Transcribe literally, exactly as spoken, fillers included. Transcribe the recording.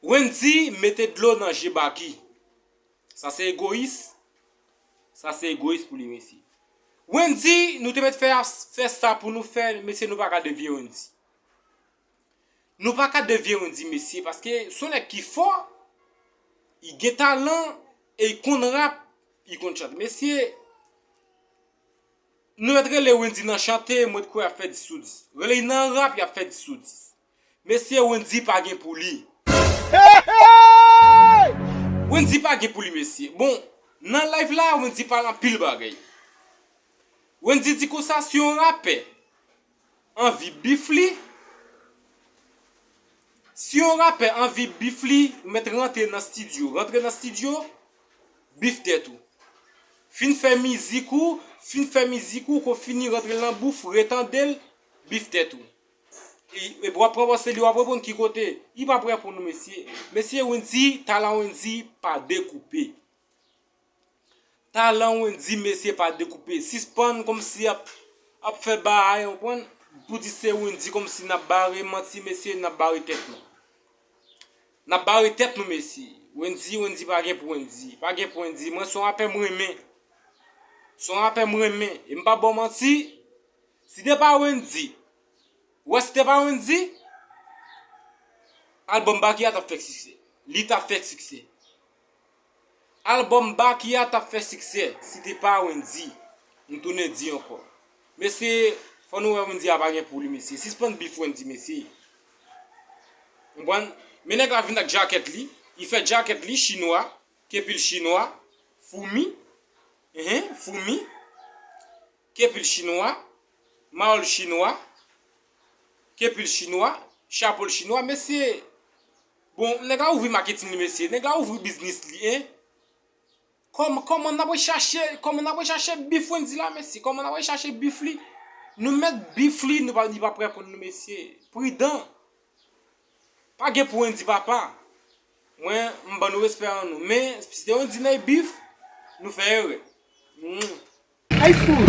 Wendy mete dlo nan je Baky. Sa se egoyis. Sa se egoyis pou li, mesye. Wendy, nou te mèt fè, fè sa pou nou fè, mesye, nou pa ka devye Wendy. Nou pa ka devye Wendy, mesye, paske se yon nèg ki fò, li gen talan, e li konn rap, li konn chante. Mesye, nou mèt rele Wendy nan chante, mwen kwè y ap fè dis sou dis. Rele l nan rap, y ap fè dis sou dis. Mesye, Wendy pa gen pou li. Wendy pa gen pou li, mesye. Bon, nan live la, Wendy pale anpil bagay. Wendy di konsa, si yon rapè anvi bif li, si yon rapè anvi bif li, ou mèt rantre nan stidyo. Rantre nan stidyo, bif tèt ou. Fin fè mizik ou, fin fè mizik ou, kon fini rantre l nan bouf, retande l, bif tèt ou. E, e w ap pran pòz li, w ap reponn ki kote. Li p ap reponn ou, mesye. Mesye, Wendy, talan Wendy pa dekoupe. Talan Wendy, mesye, pa dekoupe. Sispann kòmsi ap, ap fè bagay, w konprann? Pou di se Wendy, kòmsi n ap bare manti, mesye, n ap bare tèt nou. N ap bare tèt nou, mesye. Wendy, Wendy pa gen pou Wendy. Pa gen pou Wendy. Mwen se yon rapè m renmen. Se yon rapè m renmen. E m p ap ba w manti. Si te pa Wendy, ou wè si te pa Wendy, albòm Baky a t ap fè siksè. Li t ap fè siksè. Albòm Baky a t ap fè siksè si te pa Wendy. M tounen di ankò. Mesye, fò nou wè Wendy a pa gen pou li, mesye. Sispann bif Wendy, mesye. Konprann? Men nèg la vin ak djakèt li. Li fè djakèt li chinwa, kepil chinwa, foumi. Enhen, foumi. Kepil chinwa, mayòl chinwa, kepil chinwa, chapo l chinwa, mesye. Bon, nèg la ouvri maketin li, mesye. Nèg la ouvri biznis li, en. Kòman, kòman n ap rechache, kòman n ap rechache bif Wendy la, mesye? Kòman n ap rechache bif li? Nou mèt bif li, nou pa, li p ap reponn nou, mesye. Pridan. Pa gen pou Wendy, papa. Mwen, m ban nou respè an nou. Men, si te Wendy nan bif, nou fè erè. Mm. Ay fou.